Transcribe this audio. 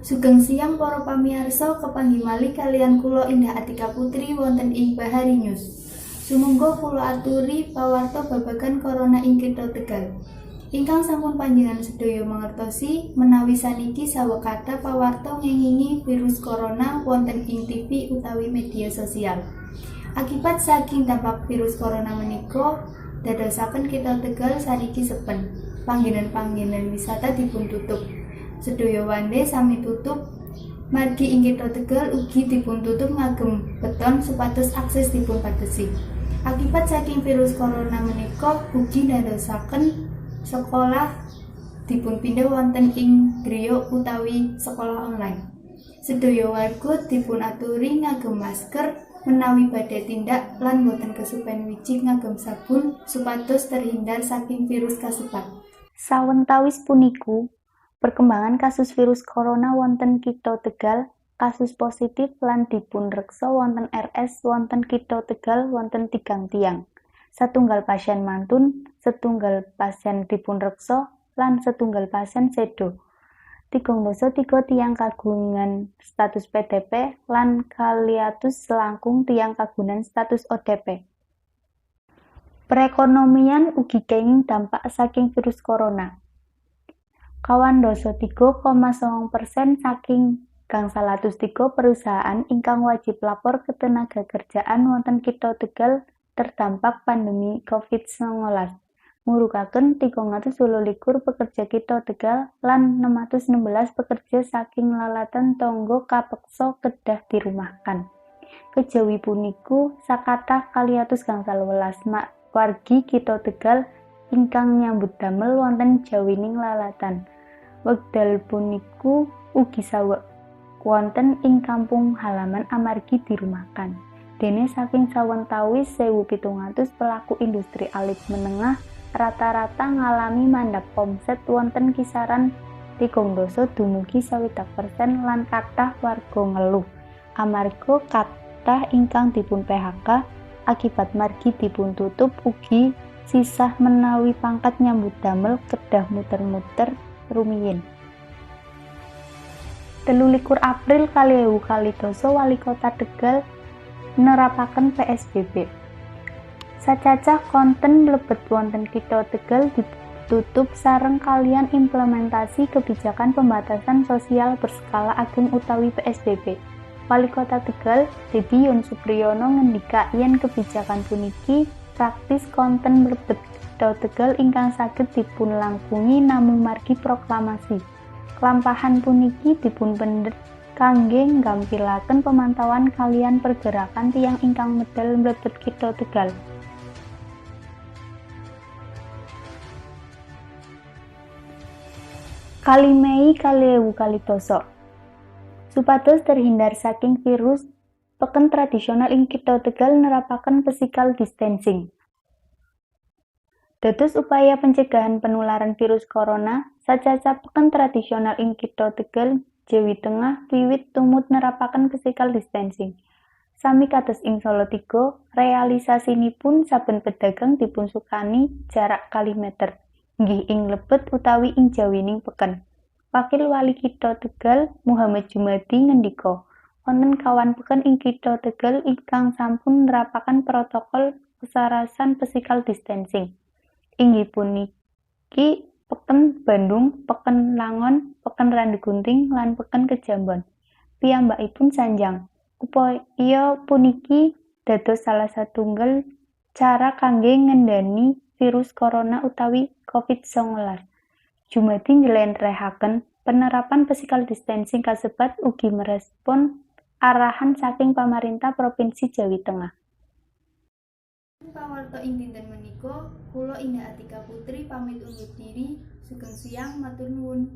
Sugeng siang para pamirsa, kepanggih malih kaliyan kula Indah Atika Putri wonten ing Bahari News. Sumangga kula aturi pawarta babagan corona ing Kitha Tegal. Ingkang sampun panjenengan sedaya mangertosi menawi saniki saweg kathah pawarta ngengingi virus corona wonten ing TV utawi media sosial. Akibat saking dampak virus corona menika dadosaken Kitha Tegal saniki sepen. Panggenan-panggenan wisata dipun tutup. Sedaya wande sami tutup. Margi ing Kitha Tegal ugi dipun tutup ngagem beton supados akses dipun batesi. Akibat saking virus corona menika ugi ndadosaken sekolah dipun pindhah wonten ing griya utawi sekolah online. Sedaya warga dipun aturi ngagem masker menawi badhe tindak lan boten kesupen wiji ngagem sabun supados terhindar saking virus kasebat. Sawetawis puniku, perkembangan kasus virus corona wonten Kitha Tegal, kasus positif lan dipunreksa wonten RS wonten Kitha Tegal wonten 3 tiyang. Satunggal pasien mantun, setunggal pasien dipunreksa, lan setunggal pasien seda. 33 tiyang kagungan status PDP lan 200 langkung tiyang kagungan status ODP. Perekonomian ugi kenging dampak saking virus corona. 93,9% saking 503 perusahaan ingkang wajib lapor ketenagakerjaan wonten Kitha Tegal terdampak pandemi COVID-19, ngurukaken 328 pekerja Kitha Tegal lan 616 pekerja saking lalatan tangga kapeksa kedah dirumahkan. Kejawi puniku sakathah 211 wargi Kitha Tegal ingkang nyambut damel wonten jawining lalatan. Wekdal puniku ugi saweg wonten ing kampung halaman amargi dirumahkan. Dene saking sawetawis 1.700 pelaku industri alit menengah rata-rata ngalami mandhap omset wonten kisaran 30 dumugi 60% lan kathah warga ngeluh amarga kathah ingkang dipun PHK akibat margi dipun tutup ugi sisah menawi pangkat nyambut damel kedah muter-muter rumiyin. 23 April 2020 Wali Kota Tegal nerapaken PSBB. Sacacah konten mlebet wonten Kitha Tegal ditutup sareng kaliyan implementasi kebijakan pembatasan sosial berskala ageng utawi PSBB. Wali Kota Tegal Dedy Yon Supriyono ngendika yen kebijakan puniki praktis konten mlebet Kitha Tegal ingkang saged dipunlangkungi namung margi proklamasi. Klampahan puniki dipunpendhet kangge nggampilaken pemantauan kaliyan pergerakan tiyang ingkang medal mlebet Kitha Tegal. Kali Mei 2020. Supados terhindar saking virus, peken tradisional ing Kitha Tegal nerapaken physical distancing. Dados upaya pencegahan penularan virus corona, sacacah peken tradisional ing Kitha Tegal, Jawi Tengah wiwit tumut nerapaken physical distancing. Sami kados ing Salatiga, realisasinipun saben pedagang dipunsukani jarak 2 meter, inggih ing lebet utawi ing jawining peken. Wakil Wali Kitha Tegal Muhammad Jumadi ngendika, wonten kawan peken ing Kitha Tegal ingkang sampun nerapaken protokol kesarasan physical distancing. Inggih puniki Peken Bandung, Peken Langon, Peken Randugunting, lan Peken Kejambon. Piyambakipun sanjang, upaya puniki dados salah satunggal cara kangge ngendhani virus corona utawi COVID-19. Jumadi njlentrehaken penerapan physical distancing kasebat ugi merespon arahan saking pamarentah Provinsi Jawi Tengah. Pawarta ing dinten menika, kula Indah Atika Putri pamit undur diri. Sugeng siang, matur nuwun.